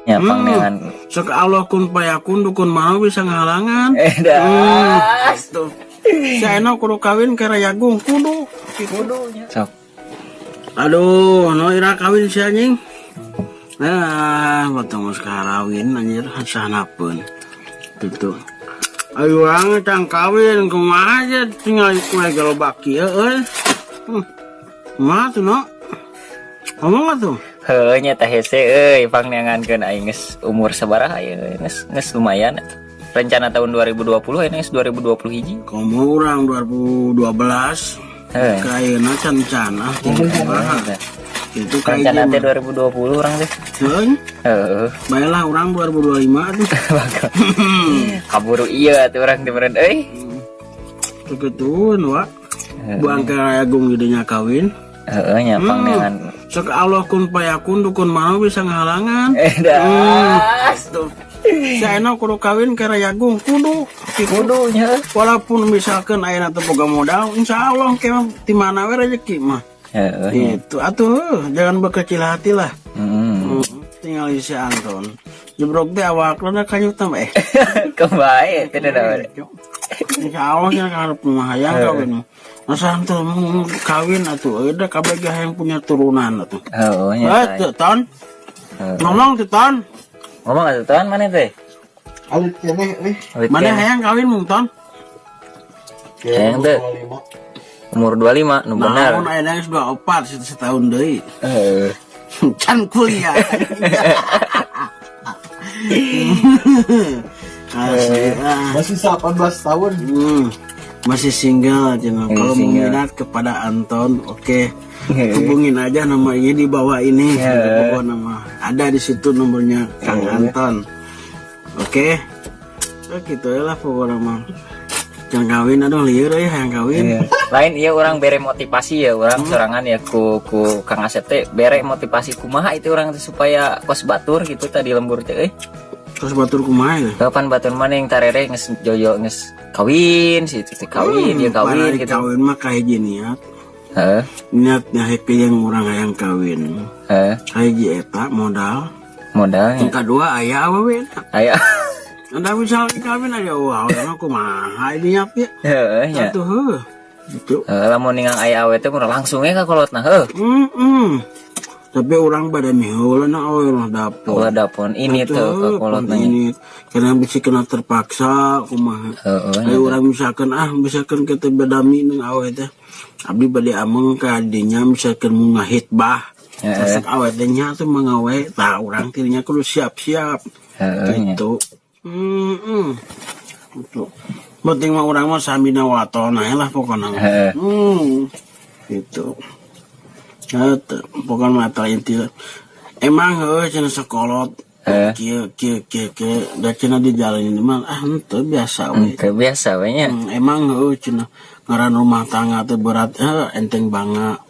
Nya pangneangan. Sok Allah kun payakun, dukun mau bisa ngahalangan. Eh dah. Tuh. Si Eno kudu kawin ke Rayagung, kudu. Kudu nya. Sok. Aduh, no ira kawin si anjing. Ah, batang geus karawin anjir sahanapeun. Gitu. Ayo urang can kawin kumaha aja tinggal kue gerobak kieu euy. Kumaha tuh, no? Ngomong atuh. Heuh nya tah hese euy, pangneangankeun aing geus umur sabaraha ieu, geus geus lumayan atuh. Rencana tahun 2020, ini geus 2020 hiji. Komo urang 2012 Heuh. ka ayeuna can can ah kumaha. Itu ka Rencana teh 2020 urang teh. Heuh, Heeh. baiklah urang 2025 tuh. Kaburu iya atuh urang teh meureun euy. Begituan, wa. Buang ke Rayagung gedenya kawin. Heeh nya pangneangan. Sok Allah kun payakun, dukun mau bisa ngahalangan. Eh dah. Tuh. Si Eno kudu kawin ke Rayagung, kudu. Kudu nya. Walaupun misalkan ayeuna teu boga modal, insya Allah ke di mana we rezeki mah. Heeh nya. Itu atuh jangan berkecil hati lah. Tinggal si Anton. Jebrok teh awakna kanyutan eh. Kebae teh da. Insya Allah nya karep mah hayang kawin. Masa henteu mau kawin atuh, udah kabeh ge hayang punya turunan atuh. Heeh nya. Eh, tuh, Ton. Ngomong tuh, Ton. Ngomong atuh, Ton, mana teh? Alit keneh euy. Alit Mana keneh. hayang kawin mung, Ton? Hayang teu? Umur 25 nu bener. Naon aya geus 24 setahun deui. Heeh. Can kuliah. Asli ah. Masih 18 tahun. Masih single aja nah. Masih Kalau single. minat kepada Anton, oke. Hubungin aja nomornya di bawah ini. Di bawah nama. Ada di situ nomornya Kang Anton. Oke. Oh, gitu ya lah pokoknya mah. Jangan kawin, aduh lieur ya yang kawin. Iya. Lain iya urang bere motivasi ya urang sorangan ya ku ku Kang Asep teh bere motivasi kumaha itu urang teh supaya kos batur gitu tadi lembur teh euy. Terus batur kumaha ya? Kapan batur mana yang tarere geus jojo geus kawin si itu teh kawin dia kawin Padahal gitu. Kawin mah kahiji niat. Heeh. Niatnya happy yang urang hayang kawin. Heeh. Kahiji eta modal. Modalnya. Yang kedua aya awewe. Aya. Anda misalnya kawin aja wah, urang kumaha niat ya. Heeh nya. Atuh heuh. Gitu. Heeh, lamun ningang aya awe teh mun langsung ge ka kolotna heuh. Tapi urang pada miheula na awe lah dapur. Ulah dapon ini tuh ka kolotna nya. Ini karena bisa kena terpaksa kumaha. Heeh nya. Ayo urang misalkan ah misalkan kita bedami nang awe teh. Abdi bade ameng ka dinya misalkan mau ngahitbah. Heeh. Sok awe teh nya tuh mangawe tah urang tirinya kudu siap-siap. Heeh nya. Gitu. Gitu. Penting mah urang mah samina watona lah pokoknya. Heeh. Gitu. Eta, pokoknya mah eta inti. Emang heuh cenah sekolot Heeh. kieu kieu kieu kieu da cenah dijalanin mah ah henteu biasa we. Teu biasa we nya. Emang heuh cenah ngaran rumah tangga teh berat heuh enteng banget.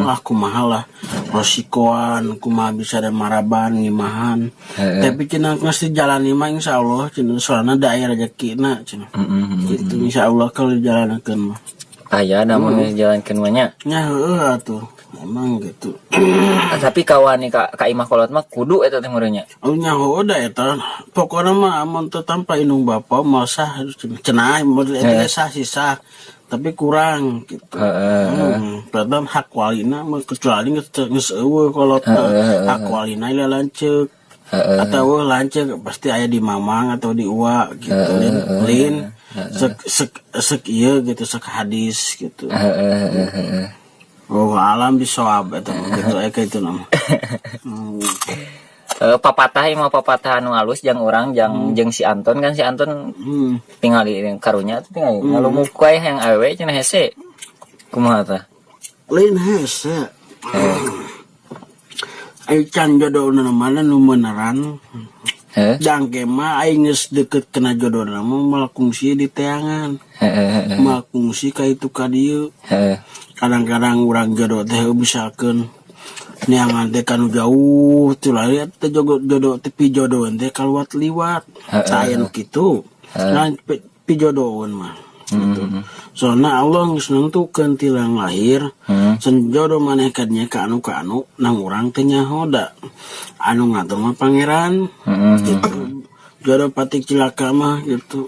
Wah, kumaha lah resikoan kumaha bisa ada maraban ngimahan. Heeh. Tapi cenah geus dijalani mah insyaallah cenah soalna da aya rezekina cenah. Gitu insyaallah kalau dijalankeun mah. Aya da mun geus jalankeun mah nya. Nya heuh atuh. Emang gitu. Ah, tapi kawan nih ka, ka imah kolot mah kudu eta teh meureun nya. Oh nya heuh da eta. Pokokna mah amun teu tanpa indung bapa mah sah cenah model eta sah sih sah. Tapi kurang gitu. Heeh. Berarti hak walina mah kecuali geus geus eueuh kolotna. Hak walina ieu lanceuk. Heeh. Atau lanceuk pasti aya di mamang atau di uwa gitu. Lin, lin sek sek sek ieu gitu sek hadis gitu. Heeh heeh heeh. Oh alam bisawab eta mah gitu aya itu nama. Eh, papatah ieu mah papatah anu alus jang urang jang jeung si Anton kan si Anton tinggal di karunya tuh tinggal ngalumuk wae yang awewe cenah hese. Kumaha tah? Lain hese. Ayo can jodohna mana nu meneran. Heeh. Jangke mah aing geus deket kena jodohna mah malah kungsi di teangan. Heeh heeh. Malah kungsi ka itu ka dieu. Heeh. Kadang-kadang urang jodoh teh misalkeun neangan teh kanu jauh tuh lah teh jodoh jodoh teh pijodohan teh kaluat liwat. Heeh. Tah aya nu kitu. Nah, pijodohan mah. Gitu. Soalnya Allah geus nentukeun ti lahir jodoh maneh kadnya ka anu nang urang teh nyaho da anu ngatur mah Pangeran gitu. Jodoh pati cilaka mah gitu.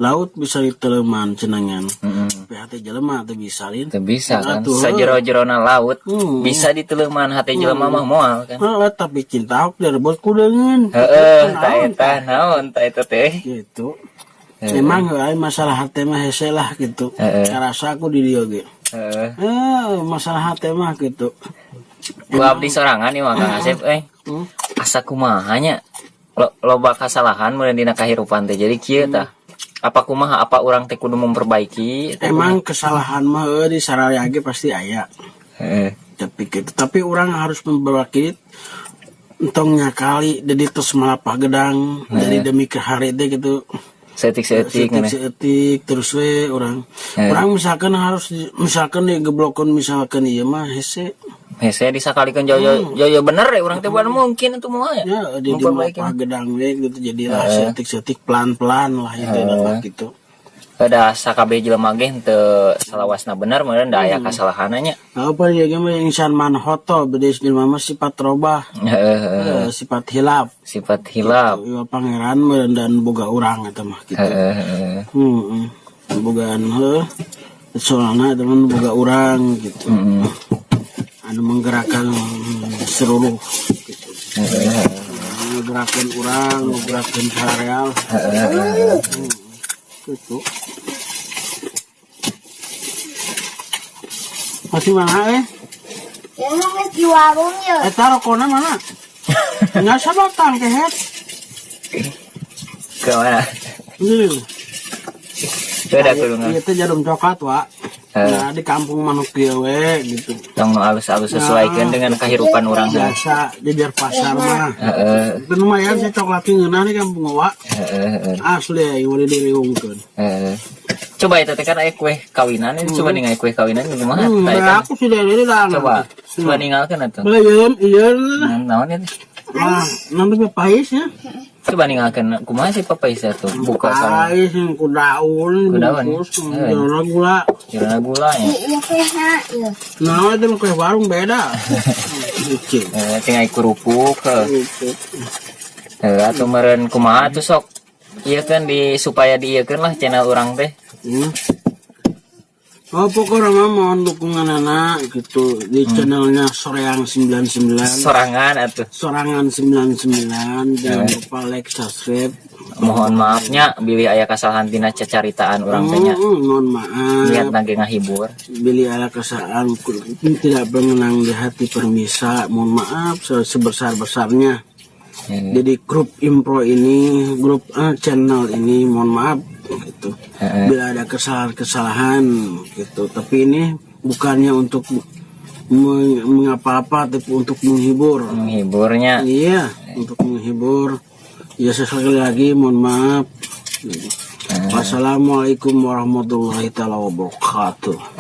Laut bisa diteleman cenangan, tapi hati jelema teu bisa lin. Teu bisa kan. Atuh. Sajero-jerona laut bisa diteleman, hati jelema mah moal kan. Heeh, tapi cinta hok direbut ku deungeun. Heeh, ta eta naon ta eta teh? Gitu. Emang euy masalah hati mah hese lah gitu. Karasa aku di dieu ge. Eh, masalah hati mah gitu. Ku abdi sorangan ieu mah, Kang Asep euy. Asa kumaha nya? Loba kasalahan meureun dina kahirupan teh. Jadi kieu tah. Apa kumaha, apa urang teh kudu memperbaiki? Emang kesalahan mah euy di saraya ge pasti aya. Tapi gitu. Tapi orang harus memperbaiki, entong nyakali jadi terus malapah gedang jadi demi ke hari teh gitu. Seetik-seetik. Seetik seetik terus we orang. Orang misalkan harus misalkan digeblokeun, misalkan ieu mah hese. Hese disakalikeun jauh jauh bener ya urang teh, bukan mungkin itu moal ya. Ya di Memperbaiki. Malapah gedang we gitu, jadilah seetik seetik pelan pelan lah itu lah gitu. Da sakabeh jelema ge henteu salawasna bener meureun, da aya kasalahanna. Apa ya ge mah insan man khoto bede jelema mah sifat robah. Heeh. Eh, sifat hilaf. Sifat hilaf. Ieu Pangeran meureun dan boga urang eta mah gitu. Heeh, heeh. Bogaan heuh. Soalna eta mah boga urang gitu. Anu menggerakkan seluruh gitu. Menggerakkan urang, menggerakkan sareal. Gitu. Masih mana eh? Ya geus di warung ya. Eta rokona mana? Nggak sabatang kehet. Ke mana? Ini. Beda kudu. Iya teh jarum coklat, Wak. Nah, di kampung manuk kieu we gitu. Tong nu alus-alus, sesuaikan dengan kehidupan orang. Biasa jejer pasar mah. Heeh. Itu lumayan sih coklatnya ngeunah di kampung, Wak. Heeh, heeh. Asli aing mah diriungkeun. Heeh. Coba itu teh kan aya kue kawinan ini, coba ningali kue kawinan kumaha tah eta. Aku sudah dari dah. Coba coba ninggalkeun atuh. Ieu ieu. Naon itu? Ah, nanti pahis ya. Coba ninggalkeun kumaha sih papais tuh. Buka sarung. Pahis yang ku daun, Ku daun. bungkus, jerona gula. Jerona gula ya. Iya teh ha ieu. Nah, itu kue warung beda. Lucu. Eh, tinggal kerupuk heuh. Lucu. Heuh, atuh meureun kumaha tuh sok. Iya kan di supaya diieukeun lah channel urang teh. Oh, pokoknya mah mohon dukungan anak gitu di channelnya Soreang 99. Sorangan atuh. Sorangan 99, jangan lupa like, subscribe. Mohon maafnya bilih aya kasalahan tina cacaritaan urang teh nya. Mohon maaf. Niat ge ngahibur. Bilih ada kesalahan tidak berkenan di hati permisa, mohon maaf sebesar-besarnya. Jadi grup impro ini, grup channel ini mohon maaf gitu. Bila ada kesalahan-kesalahan gitu. Tapi ini bukannya untuk mengapa-apa, tapi untuk menghibur. Menghiburnya. Iya, untuk menghibur. Ya sekali lagi mohon maaf. Wassalamualaikum warahmatullahi taala wabarakatuh.